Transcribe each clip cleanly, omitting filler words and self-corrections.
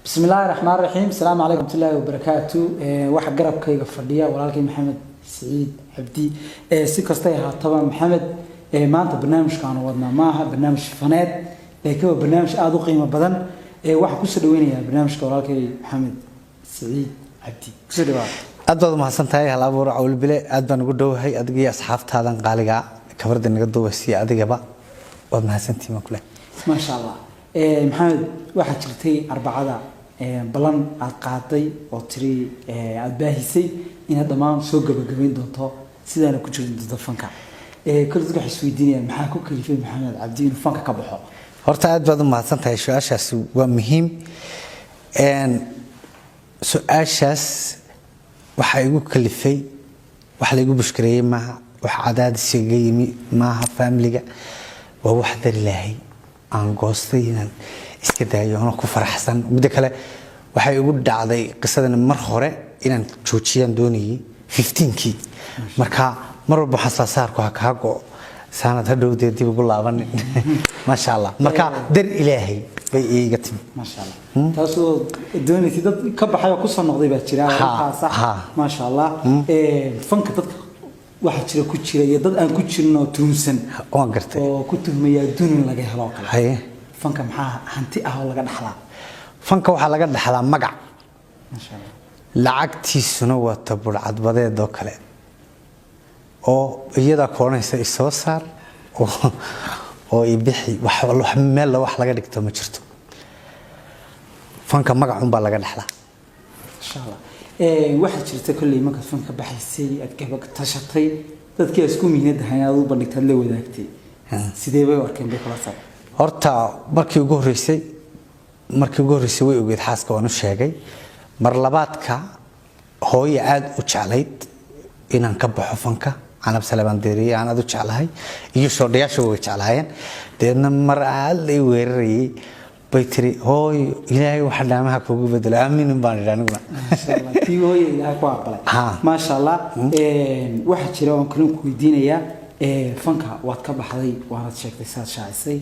Bismi illaahi raxmaan raxiim. Asalaamu calaykum waraxmatullaahi wabarakaatu. Waxa garabkayga fadhiya walaalkay Maxamed Siciid Cabdi. Si kastay ahaataba, Maxamed, maanta barnaamijkaanu wadnaa maaha barnaamij faneed, laakiin waa barnaamij aada u qiimo badan. Waxaan kusoo dhaweynayaa barnaamijka walaalkay Maxamed Siciid Cabdi. Kusoo dhawaada. Aad baad umahadsan tahay, Hal Abuur Cawlbile. Aad baan ugu dhowahay adiga iyo asxaabtaadan qaaliga kabarda naga duubaysiiya. Adigaba waad mahadsantihiin baan kule. Maasha Allah. Maxamed, waxaa jirtay Arbacada ballan aad qaaday oo tiri, aada baahisay inaad dhammaan soo gabagabayn doonto, sidaana ku jiri doonto fanka. Kole dadka waxay isweydiinayaan, maxaa ku kalifay Maxamed Cabdi inuu fanka ka baxo? Horta aad baad u mahadsan tahay. Su-aashaasi waa muhiim. Su-aashaas waxaa igu kalifay, wax laigu bushkareeyey maaha, wax cadaadis igaga yimi maaha faamiliga. Waa wax dar Ilaahay aan goostay inaan iska daayo, anoo ku faraxsan. Midda kale, waxay igu dhacday qisadani mar hore inaan joojiyaan doonayay 15-kii. Marka mar walba waxaan saasaarku ha kaa go saanad hadhow dee dib ugu laabanin. Maasha Allah, marka dar Ilaahay bay iiga timi. Maasha Allah, taasoo doonaysay dad ka baxay oo kusoo noqday baa jira. Arrintaas sax. Maasha Allah. Fanka dadka waxaa jira ku jira iyo dad aan ku jirin oo tuhunsan Waan gartay. oo ku tuhmaya adduun in laga helo oo kale. Fanka maxaa hanti ah oo laga dhaxlaa? Fanka waxaa laga dhaxlaa magac. Maasha Allah. Lacagtiisuna waa taburcadbadeed oo kale, oo iyadaa koonaysa isoo saar oo ibixi. Wax meel wax laga dhigto ma jirto. Fanka magacunbaa laga dhaxlaa. Insha Allah. Waxaa jirta kolley markaad fanka baxaysay, aad gaba tashatay, dadkii aad isku mihnad ahayn aad u bandhigtay, aad la wadaagtay, sidee bay u arkeen bay kula tahay? Horta markii ugu horreysay way ogeed xaaska, waan u sheegay. Mar labaadka hooyo aada u jeclayd inaan ka baxo fanka, Canab Salebaan Deeriye aan aada u jeclahay iyo shoodhayaasha way jeclaayeen. Deedna mar aada la ii weerarayay bay tiri, "Hooyo, Ilaahay waxa dhaamaha kugu bedelo." Aamiin baan idhi aniguna. Maasha Allah, tii hooye Ilaahay ku aqbalay. Maasha Allah. Waxaa jira oon kalin ku weydiinayaa, fanka waad ka baxday, waanaad sheegtay, saad shaacisay.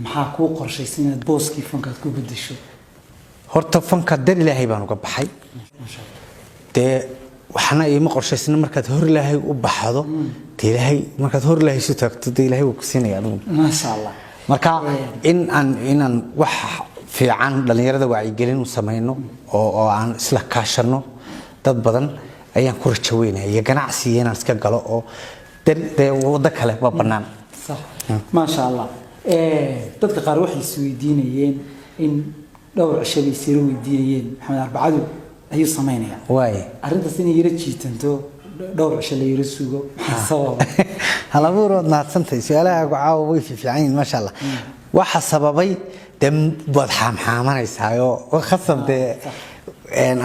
Maxaa kuu qorshaysan inaad booskii fankaad ku bedesho? Horta fanka dar Ilaahay baan uga baxay. Maasha Allah. Dee waxna iima qorshaysna. Markaad hor Ilaahay u baxdo, dee Ilaahay markaad hor Ilaahay isu taagto, dee Ilaahay wuu ku siinaya adigu. Maasha Allah. Marka in aan inaan wax fiican dhallinyarada wacyigelin u samayno oo aan isla kaashano dad badan ayaan ku rajo weynaya, iyo ganacsi iyo inaan iska galo oo dee waddo kale waa bannaan. Sax, maasha Allah. Dadka qaar waxay isweydiinayeen in dhowr cisho bay isira weydiinayeen, Maxamed Arbacadu ayuu samaynayaa. Waay. Arrintaas inay yaro jiitanto, dhowr cisho la yaro sugo, maxaa sababa? Halabuur, waad mahadsantahay. Su-aalahaagu caawa way fiifiican yihiin, maasha Allah. Waxa sababay dee waad xaamxaamanaysaayoo khasab dee.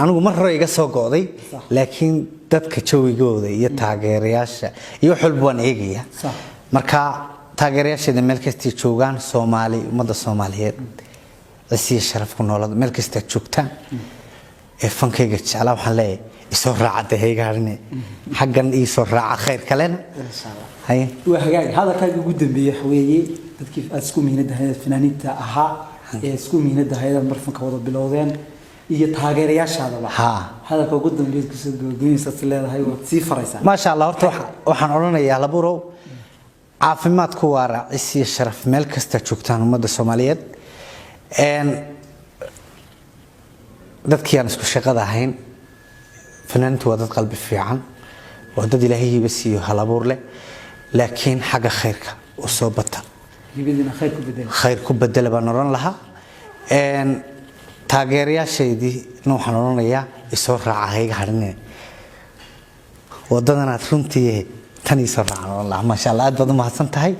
Anigu mar hore iga soo go'day, laakiin dadka jawigooda iyo taageerayaasha iyo wax walba waan eegaya. Marka taageerayaasheeda meel kastay joogaan, Soomaali, ummadda Soomaaliyeed, cisiya sharaf ku noolada meel kastaad joogtaan ee fankayga jeclaa, waxaan leeyahay isoo raaca dee, haygaarine xaggan iisoo raaca khayr kalena. Insha Allah. Haye. Waa hagaag. Hadalkaaga ugu dambeeyey waxa weeye, dadkii aad isku mihnada ahayd, fanaaniinta ahaa ee isku mihnada ahayd, aad mar fanka wada bilowdeen iyo taageerayaashaadaba, hadalka ugu dambeeya kusoo gabagabeynaysaad is leedahay, waad sii faraysaa? Maasha Allah. Horta waxaan odhanayaa, Laburow, caafimaadku waa raacis iyo sharaf meel kasta joogtaan ummadda Soomaaliyeed. Dadkii aan isku shaqada ahayn, fanaaniintu waa dad qalbi fiican, waa dad Ilaahay hiba siiyo, halabuur leh, laakiin xagga khayrka u soo bata. Hibadiina khayr ku bedela. Khayr ku bedela baan odhan lahaa. Taageerayaashaydii waxaan odhanayaa isoo raaca, hayga hadhinine wadadanaad runtii tan isoo raacan odhan lahaa. Maasha Allah, aad baad u mahadsan tahay.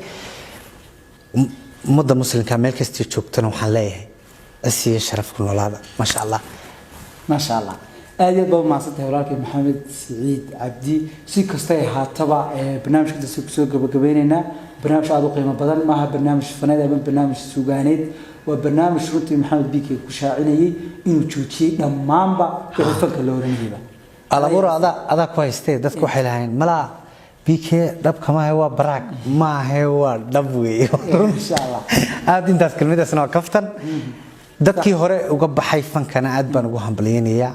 Ummadda muslimka meel kastay joogtana waxaan leeyahay cisiyo sharaf ku noolaada. Maasha Allah. Maasha Allah, aad iyo aad baa umahadsantahay walaalkay Maxamed Siciid Cabdi. Si kastay ahaataba, barnaamijka intaasi kusoo gabagabeyneynaa. Barnaamij aada u qiimo badan maaha, barnaamij faneed ama barnaamij sugaaneed, waa barnaamij runtii Maxamed Bike ku shaacinayay inuu joojiyey dhammaanba wixii fanka la oranayaba. Alabuur, adaa ku haystee. Dadku waxay lahayn malaa BK dhabka maahe, waa baraag maahe, waa dhab weeye. Insha Allah. Aad intaas kelmadaasna waa kaftan. Dadkii hore uga baxay fankana aad baan ugu hambalyaynayaa,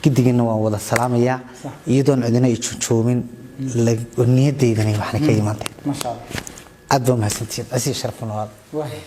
gidigina waan wada salaamayaa, iyadoon cidina ay joojoomin, niyadeydana waxna ka imaantay. Maasha Allah. Aad baa mahadsantihiin, cisi sharaf nool. Waay.